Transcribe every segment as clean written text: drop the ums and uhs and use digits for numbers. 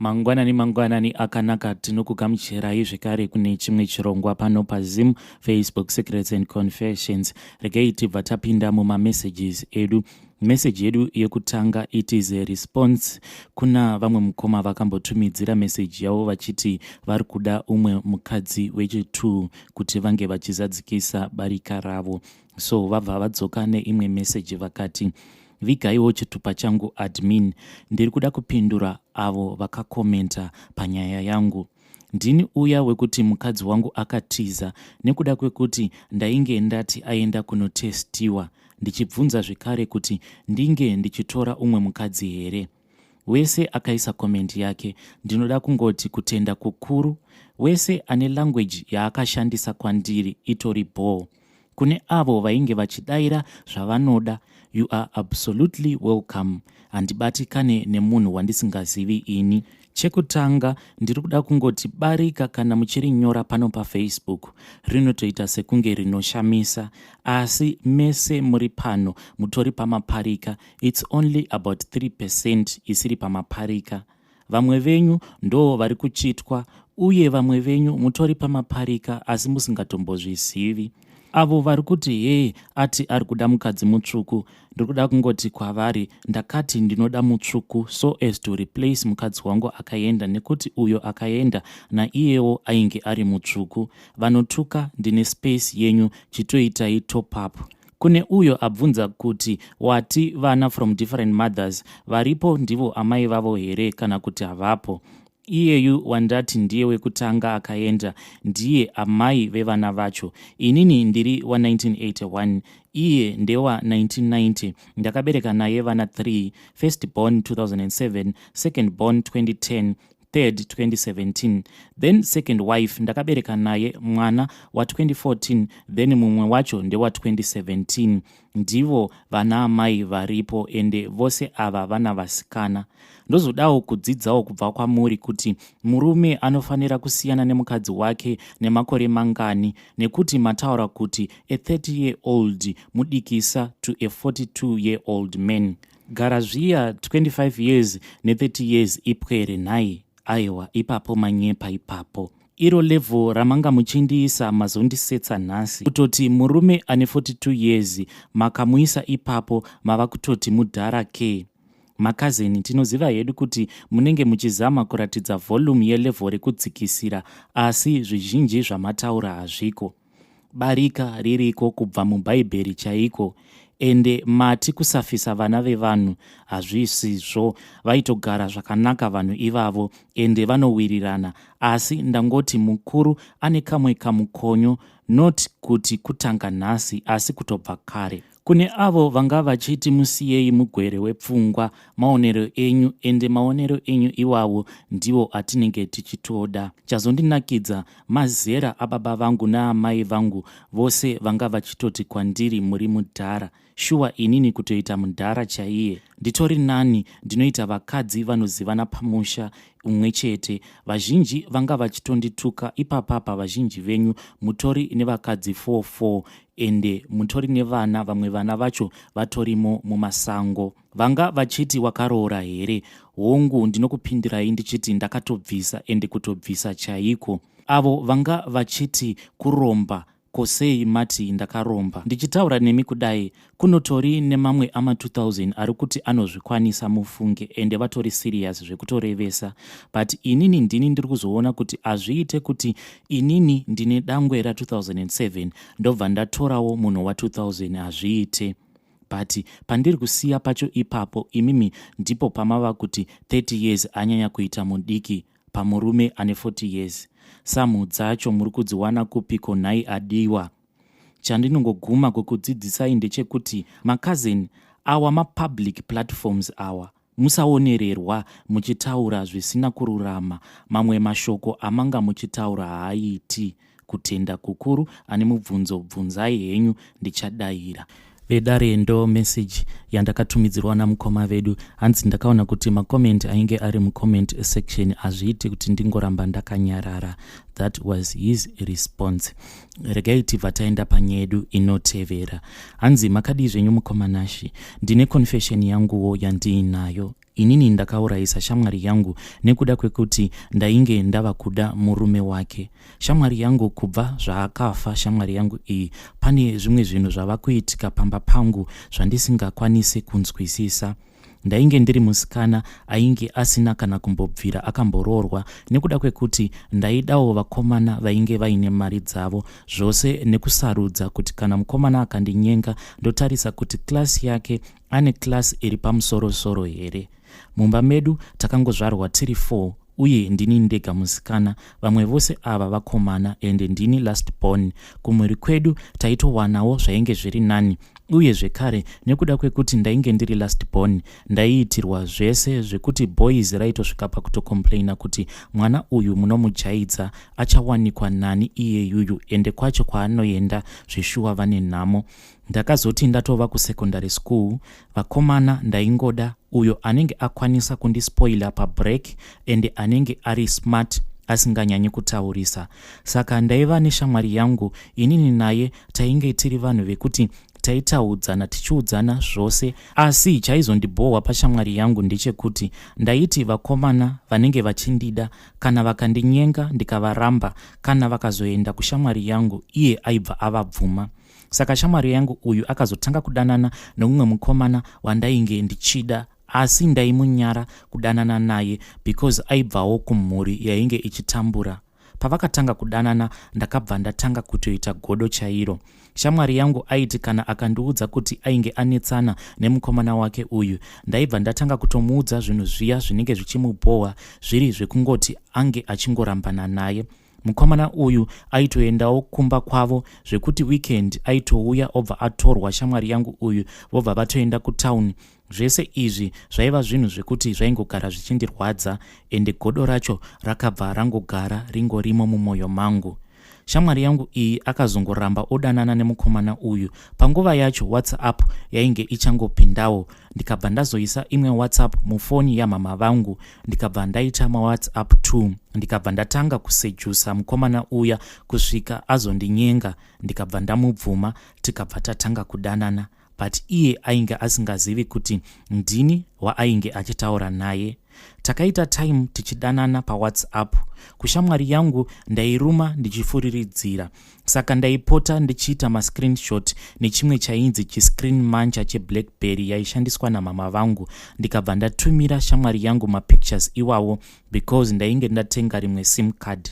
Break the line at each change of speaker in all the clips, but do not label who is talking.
Mangwanani mangwanani akanaka, tinokugamuchirai zvekare kune chimwe chirongwa pano paZim Facebook Secrets and Confessions. Regai tibva tapinda mumamessages edu. Meseji yedu yekutanga, it is a response kuna vamwe mukoma vakambotumidzira meseji yavo vachiti vari kuda umwe mukadzi wechi2 kuti vange vachizadzikisa barika ravo. So vabva vadzoka neimwe meseji vakati, "Vigaiwo chitupa changu admin, ndiri kuda kupindura avo vakakomenta panyaya yangu. Ndini uya wekuti mukadzi wangu akatiza nekuda kwekuti ndainge ndati aenda kunotestiwa, ndichibvunza zvekare kuti ndinge ndichitora umwe mukadzi here. Wese akaisa comment yake, ndinoda kungoti kutenda kukuru. Wese ane language yaakashandisa kwandiri itori ball. Kune avo vainge vachidayira zvavanoda, you are absolutely welcome. Handibatikane nemunhu wandisingazivi ini. Chekutanga, ndiri kuda kungoti barika kana muchirinyora pano paFacebook rinotoita sekunge rinoshamisa, asi mese muri pano mutori pamaparika. It's only about 3% isiri pamaparika. Vamwe venyu ndo vari kuchitwa, uye vamwe venyu mutori pamaparika asi musingatombozvizivi. Avo vari kuti hee, ati ari kuda mukadzi mutsvuku, ndiri kuda kungoti kwavari, ndakati ndinoda mutsvuku so as to replace mukadzi wangu akaenda, nekuti uyo akaenda naiyewo ainge ari mutsvuku. Vanotuka, ndine space yenyu, chitoitai top up. Kune uyo abvunza kuti wati vana from different mothers varipo, ndivo amai vavo here kana kuti havapo? Iyeyu wandati ndiye wekutanga akaenda ndiye amai vevana vacho. Inini ndiri wa1981, iye ndewa1990. Ndakabereka naye vana 3: first born 2007, second born 2010, third 2017. Then second wife ndakabereka naye mwana wa2014, then mumwe wacho ndewa2017. Ndivo vana amai varipo, ende vose ava vana vasikana. Ndozodawo kudzidzawo kubva kwamuri kuti murume anofanira kusiyana nemukadzi wake nemakore mangani, nekuti mataura kuti a 30 year old mudikisa to a 42 year old man. Gara zviya 25 years ne30 years ipwere nhai? Aiwa, ipapo manyepa ipapo. Iro level ramanga muchindiisa mazondisetsa nhasi. Kutoti murume ane 42 years makamuisa ipapo, mava kutoti mudhara ke. Makazeni, tinoziva hedu kuti munenge muchizama kuratidza volume yelevel rekudzikisira, asi zvizhinji zvamataura hazviko. Barika ririko kubva mubhaibheri chaiko, ende mati kusafisa vana vevanhu, hazvisizvo. Vaitogara zvakanaka vanhu ivavo, ende vanowirirana. Asi ndangoti mukuru ane kamwe kamukonyo, not kuti kutanga nhasi, asi kutobva kare. Kune avo vanga vachiti musiyei mugwere wepfungwa, maonero enyu, ende maonero enyu iwawo ndiwo atinenge tichitoda. Chazondinakidza mazera ababa vangu naamai vangu vose vanga vachitoti kwandiri muri mudhara. Shuwa, inini kutoita mudhara chaiye nditori nani. Ndinoita vakadzi vanozivana pamusha umwe chete. Vazhinji vanga vachitondituka ipapapa, vazhinji venyu mutori nevakadzi 44, ende mutori nevana, vamwe vana vacho vatorimo mumasango. Vanga vachiti wakaroora here? Hongu, ndinokupindirai ndichiti ndakatobvisa, ende kutobvisa chaiko. Avo vanga vachiti kuromba, kosei mati ndakaromba? Ndichitaura nemi kudai, kunotori nemamwe ama2000 ari kuti anozvikwanisa mufunge, ende vatori serious zvekutorevesa. But inini ndini ndiri kuzoona kuti hazviite kuti inini ndine dangwe ra2007 ndobva ndatorawo munhu wa2000. Hazviite. But pandiri kusiya pacho ipapo, imimi ndipo pamava kuti 30 years anyanya kuita mudiki pamurume ane 40 years. Samu dzacho muri kudziwana kupiko nhai adiwa? Chandinongoguma kwekudzidzisai ndechekuti makazini awa mapublic platforms awa, musaonererwa muchitaura zvisina kururama. Mamwe mashoko amanga muchitaura haaiti. Kutenda kukuru. Ane mubvunzo, bvunzai henyu, ndichadayira. Vedare, ndo meseji yandakatumidzirwa namukoma vedu. Hanzi ndakaona kuti makomenti ainge ari mucomment section, hazviiti kuti ndingoramba ndakanyarara. That was his response. Regai tibva taenda panyaya yedu inotevera. Hanzi, "Makadii zvenyu mukoma Nashi? Ndine confession yanguwo yandiinayo. Inini ndakaurayisa shamwari yangu nekuda kwekuti ndainge ndava kuda murume wake. Shamwari yangu, kubva zvaakafa shamwari yangu iyi, pane zvimwe zvinhu zvava kuitika pamba pangu zvandisingakwanisi kunzwisisa. Ndainge ndiri musikana ainge asina kana kumbobvira akamboroorwa, nekuda kwekuti ndaidawo vakomana vainge vaine mari dzavo zvose, nekusarudza kuti kana mukomana akandinyenga, ndotarisa kuti class yake, ane class iri pamusorosoro here. Mumba medu takangozvarwa tiri 4, uye ndini ndega musikana, vamwe vose ava vakomana, ende ndini last born. Kumhuri kwedu taitowanawo zvainge zviri nani, uye zvekare nekuda kwekuti ndainge ndiri last born, ndaiitirwa zvese, zvekuti boys raitosvika pakutocomplaina kuti mwana uyu munomujaidza, achawanikwa nani iyeyuyu? Ende kwacho kwaanoenda zveshuwa vane nhamo. Ndakazoti ndatova kusecondary school, vakomana ndaingoda uyo anenge akwanisa kundispoila pabreak, ende anenge ari smart, asinganyanyi kutaurisa. Saka ndaiva neshamwari yangu. Inini naye tainge tiri vanhu vekuti taitaudzana, tichiudzana zvose. Asi chaizondibhohwa pashamwari yangu ndechekuti ndaiti vakomana vanenge vachindida, kana vakandinyenga ndikavaramba, kana vakazoenda kushamwari yangu, iye aibva avabvuma. Saka shamwari yangu uyu akazotanga kudanana nomumwe mukomana wandainge ndichida, asi ndaimunyara kudanana naye because aibvawo kumhuri yainge ichitambura. Pavakatanga kudanana, ndakabva ndatanga kutoita godo chairo. Shamwari yangu aiti kana akandiudza kuti ainge anetsana nemukomana wake uyu, ndaibva ndatanga kutomuudza zvinhu zviya zvinenge zvichimubhohwa, zviri zvekungoti ange achingorambana naye. Mukomana uyu aitoendawo kumba kwavo, zvekuti weekend aitouya, obva atorwa shamwari yangu uyu, vobva vatoenda kutauni. Zvese izvi zvaiva zvinhu zvekuti zvaingogara zvichindirwadza, ende godo racho rakabva rangogara ringorimo mumwoyo mangu. Shamwari yangu iyi akazongoramba odanana nemukomana uyu. Panguva yacho WhatsApp yainge ichangopindawo, ndikabva ndazoisa imwe WhatsApp mufoni yamama vangu, ndikabva ndaita maWhatsApp 2, ndikabva ndatanga kusedusa mukomana uya kusvika azondinyenga, ndikabva ndamubvuma, tikabva tatanga kudanana. But iye ainge asingazivi kuti ndini waainge achitaura naye. Takaita time tichidanana paWhatsApp. Kushamwari yangu ndairuma ndichifuriridzira, saka ndaipota ndichiita mascreenshot nechimwe chainzi chiscreen mancha cheBlackberry yaishandiswa namama vangu, ndikabva ndatumira shamwari yangu mapictures iwawo because ndainge ndatenga rimwe SIM card.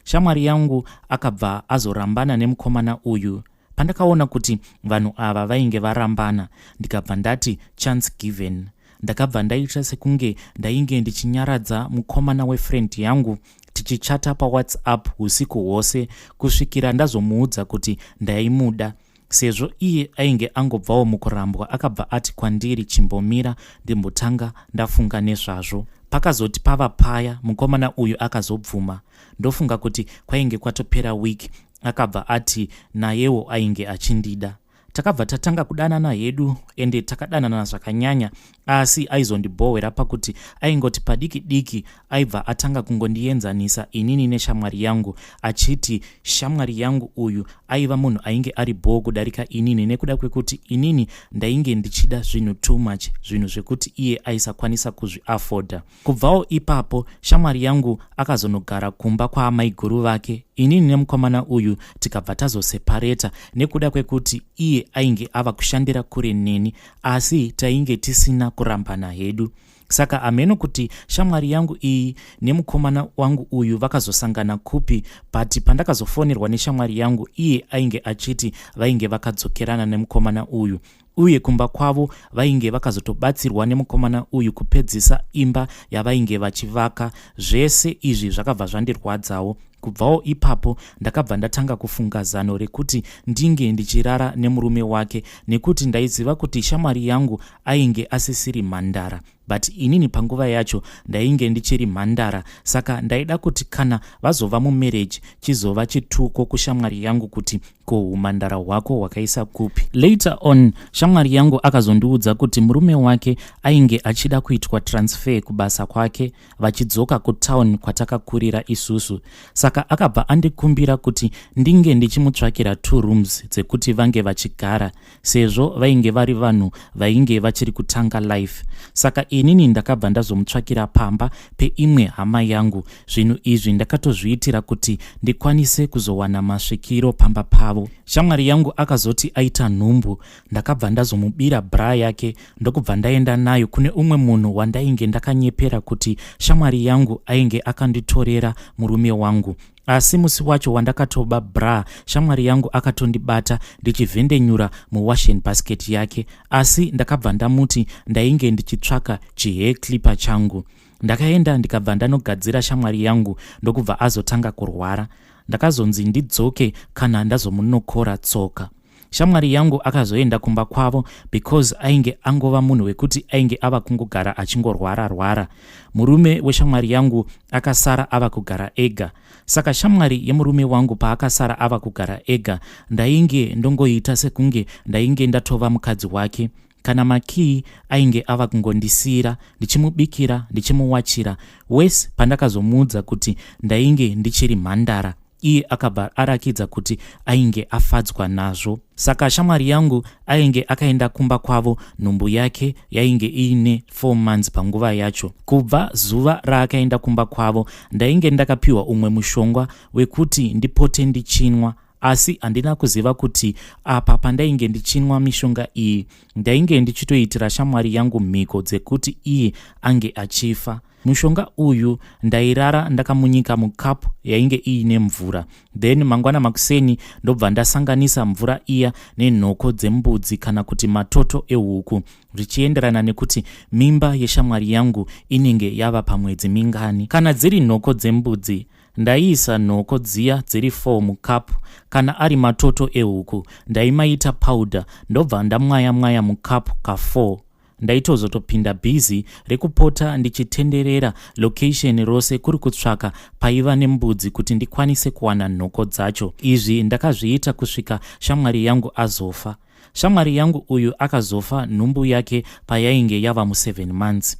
Shamwari yangu akabva azorambana nemukomana uyu. Pandakaona kuti vanhu ava vainge varambana, ndikabva ndati chance given. Ndakabva ndaita sekunge ndainge ndichinyaradza mukomana wefriend yangu, tichichata paWhatsApp usiku hwose kusvikira ndazomuudza kuti ndaimuda. Sezvo iye ainge angobvawo mukurambwa, akabva ati kwandiri, "Chimbomira ndimbotanga ndafunga nezvazvo." Pakazoti pava paya, mukomana uyu akazobvuma. Ndofunga kuti kwainge kwatopera week, akabva ati nayewo ainge achindida. Takabva tatanga kudanana hedu, ende takadanana zvakanyanya, asi aizondibhohwera pakuti aingoti padiki diki aibva atanga kungondienzanisa inini neshamwari yangu, achiti shamwari yangu uyu aiva munhu ainge ari bhoo kudarika inini, nekuda kwekuti inini ndainge ndichida zvinhu too much, zvinhu zvekuti iye aisakwanisa kuzviafforda. Kubvawo ipapo, shamwari yangu akazonogara kumba kwaamaiguru vake. Inini nemukomana uyu tikabva tazoseparata nekuda kwekuti iye ainge ava kushandira kure neni, asi tainge tisina kurambana hedu. Saka hameno kuti shamwari yangu iyi nemukomana wangu uyu vakazosangana kupi, but pandakazofonerwa neshamwari yangu, iye ainge achiti vainge vakadzokerana nemukomana uyu, uye kumba kwavo vainge vakazotobatsirwa nemukomana uyu kupedzisa imba yavainge vachivaka. Zvese izvi zvakabva zvandirwadzawo. Kubvawo ipapo, ndakabva ndatanga kufunga zano rekuti ndinge ndichirara nemurume wake, nekuti ndaiziva kuti shamwari yangu ainge asisiri mhandara, but inini panguva yacho ndainge ndichiri mhandara. Saka ndaida kuti kana vazova mumarriage, chizova chituko kushamwari yangu kuti, "Ko, umhandara hwako hwakaisa kupi?" Later on, shamwari yangu akazondiudza kuti murume wake ainge achida kuitwa transfer kubasa kwake, vachidzoka kutown kwatakakurira isusu. Saka Saka akabva andikumbira kuti ndinge ndichimutsvakira two rooms dzekuti vange vachigara sezvo vainge vari vanhu vainge vachiri kutanga life. Saka inini ndakabva ndazomutsvakira pamba peimwe hama yangu. Zvinhu izvi ndakatozviitira kuti ndikwanise kuzowana masvikiro pamba pavo. Shamwari yangu akazoti aita nhumbu, ndakabva ndazomubira bra yake ndokubva ndaenda nayo kune umwe munhu wandainge ndakanyepera kuti shamwari yangu ainge akanditorera murume wangu. Asi musi wacho wandakatoba bra, shamwari yangu akatondibata ndichivhendenyura muwashen basket yake, asi ndakabva ndamuti ndainge ndichitsvaka chihair clipper changu. Ndakaenda ndikabva ndanogadzira shamwari yangu ndokubva azotanga kurwara. Ndakazonzi ndidzoke kana ndazomunokora tsoka. Shamwari yangu akazoenda kumba kwavo because ainge angova munhu wekuti ainge ava kungogara achingorwara rwara. Murume weshamwari yangu akasara ava kugara ega. Saka shamwari yemurume wangu paakasara ava kugara ega, ndainge ndongoita sekunge ndainge ndatova mukadzi wake. Kana makii ainge ava kungondisiira ndichimubikira ndichimuwachira. Worse pandakazomuudza kuti ndainge ndichiri mhandara, iye akabva arakidza kuti ainge afadzwa nazvo. Saka shamwari yangu ainge akaenda kumba kwavo nhumbu yake yainge iine 4 months panguva yacho. Kubva zuva raakaenda kumba kwavo ndainge ndakapiwa umwe mushonga wekuti ndipote ndichinwa, asi handina kuziva kuti apa pandainge ndichinwa mishonga iyi ndainge ndichitoitira shamwari yangu mhiko dzekuti iye ange achifa. Mushonga uyu ndairara ndakamunyika mucup yainge iine mvura, then mangwana makuseni ndobva ndasanganisa mvura iya nenhoko dzembudzi kana kuti matoto ehuku, zvichienderana nekuti mimba yeshamwari yangu inenge yava pamwedzi mingani. Kana dziri nhoko dzembudzi ndaiisa nhoko dziya dziri 4 mucup, kana ari matoto ehuku ndaimaita powder ndobva ndamwaya mwaya mucup ka 4. Ndaitozotopinda busy rekupota ndichitenderera location rose kuri kutsvaka paiva nembudzi kuti ndikwanise kuwana nhoko dzacho. Izvi ndakazviita kusvika shamwari yangu azofa. Shamwari yangu uyu akazofa nhumbu yake payainge yava mu 7 months.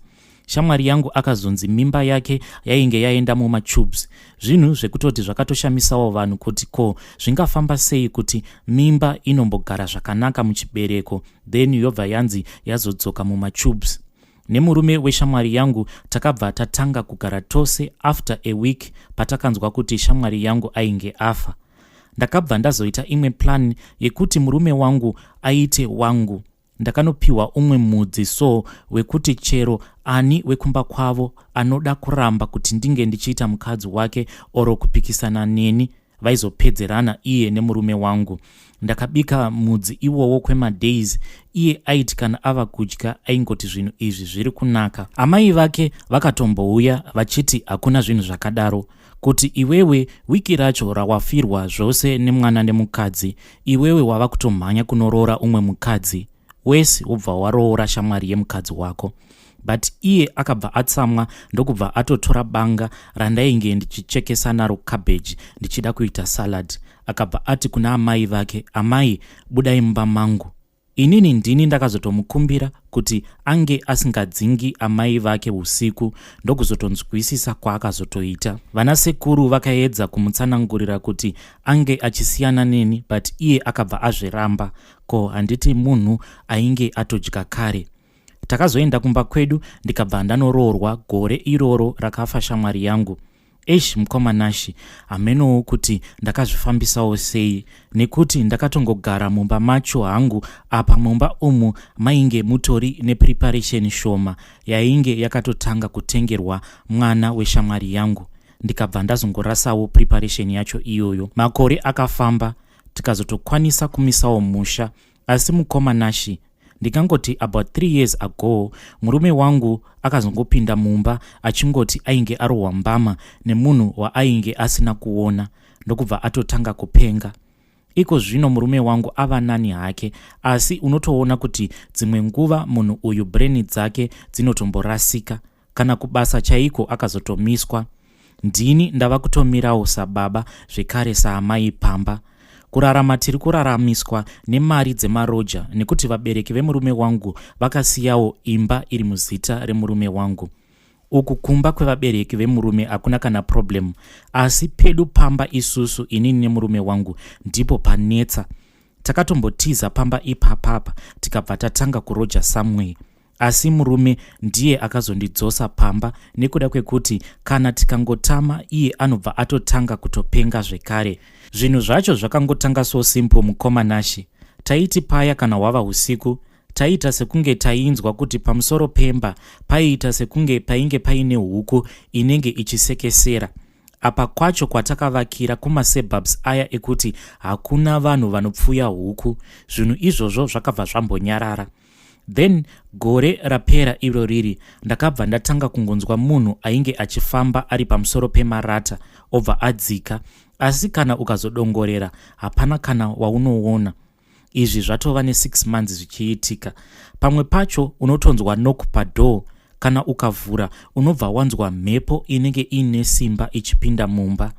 Shamwari yangu akazonzi mimba yake yainge yaenda mumatubes, zvinhu zvekutoti zvakatoshamisawo vanhu kuti ko zvingafamba sei kuti mimba inombogara zvakanaka muchibereko then yobva yanzi yazodzoka mumatubes. Nemurume weshamwari yangu takabva tatanga kugara tose after a week patakanzwa kuti shamwari yangu ainge afa. Ndakabva ndazoita imwe plan yekuti murume wangu aite wangu. Ndakanopiwa umwe mudzi so wekuti chero ani wekumba kwavo anoda kuramba kuti ndinge ndichiita mukadzi wake oro kupikisana neni vaizopedzerana iye nemurume wangu. Ndakabika mudzi iwowo kwemadays, iye aiti kana ava kudya aingoti zvinhu izvi zviri kunaka. Amai vake vakatombouya vachiti hakuna zvinhu zvakadaro, kuti iwewe wiki racho rawafirwa zvose nemwana nemukadzi, iwewe wava kutomhanya kunoroora umwe mukadzi, wese wobva waroora shamwari yemukadzi wako. But iye akabva atsamwa ndokubva atotora banga randainge ndichichekesa naro cabbage ndichida kuita salad, akabva ati kuna amai vake, amai budai mumba mangu. Inini ndini ndakazotomukumbira kuti ange asingadzingi amai vake usiku, ndokuzotonzwisisa kwaakazotoita. Vana sekuru vakaedza kumutsanangurira kuti ange achisiyana neni, but iye akabva azviramba. Ko handiti munhu ainge atodya kare. Takazoenda kumba kwedu ndikabva ndanoroorwa gore iroro rakafa shamwari yangu. Eish mukoma Nashy, hamenowo kuti ndakazvifambisawo sei nekuti ndakatongogara mumba macho hangu. Apa mumba umu mainge mutori nepreparation shoma yainge yakatotanga kutengerwa mwana weshamwari yangu, ndikabva ndazongorasawo preparation yacho iyoyo. Makore akafamba tikazotokwanisa kumisawo musha, asi mukoma Nashy, ndingangoti about 3 years ago murume wangu akazongopinda mumba achingoti ainge arohwa mbama nemunhu waainge asina kuona, ndokubva atotanga kupenga. Iko zvino murume wangu ava nani hake, asi unotoona kuti dzimwe nguva munhu uyu brain dzake dzinotomborasika. Kana kubasa chaiko akazotomiswa. Ndini ndava kutomirawo sababa zvekare saamai pamba. Kurarama tiri kuraramiswa nemari dzemaroja nekuti vabereki vemurume wangu vakasiyawo imba iri muzita remurume wangu. Uku kumba kwevabereki vemurume hakuna kana problem, asi pedu pamba isusu inini nemurume wangu ndipo panetsa. Takatombotiza pamba ipapapa tikabva tatanga kuroja somewhere, asi murume ndiye akazondidzosa pamba nekuda kwekuti kana tikangotama iye anobva atotanga kutopenga zvekare. Zvinhu zvacho zvakangotanga so simple, mukoma Nashe. Taiti paya kana hwava usiku, taiita sekunge tainzwa kuti pamusoro pemba paiita sekunge painge paine huku inenge ichisekesera. Apa kwacho kwatakavakira kumasuburbs aya ekuti hakuna vanhu vanopfuya huku. Zvinhu izvozvo zvakabva zvambonyarara. Then gore rapera iro riri, ndakabva ndatanga kungonzwa munhu ainge achifamba ari pamusoro pemarata obva adzika, asi kana ukazodongorera hapana kana waunoona. Izvi zvatova ne6 months zvichiitika. Pamwe pacho unotonzwa knock padoor. Kana ukavhura, unobva wanzwa mhepo inenge iine simba ichipinda mumba.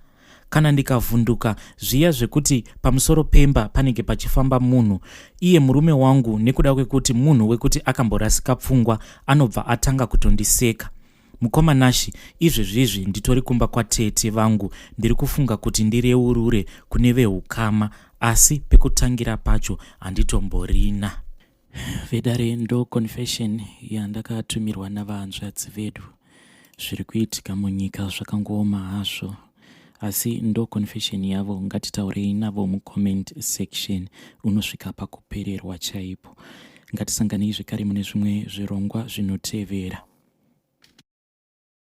Kana ndikavhunduka zviya zvekuti pamusoro pemba panenge pachifamba munhu, iye murume wangu, nekuda kwekuti munhu wekuti akamborasika pfungwa, anobva atanga kutondiseka. Mukoma Nashe, izvezvizvi nditori kumba kwatete vangu. Ndiri kufunga kuti ndireurure kune veukama, asi pekutangira pacho handitomborina. Vedare, ndo confession yandakatumirwa navahanzvadzi vedu. Zviri kuitika munyika zvakangooma hazvo, asi ndo confession yavo. Ngatitaurei navo mucomment section. Unosvika pakupererwa chaipo. Ngatisanganei zvekare mune zvimwe zvirongwa zvinotevera.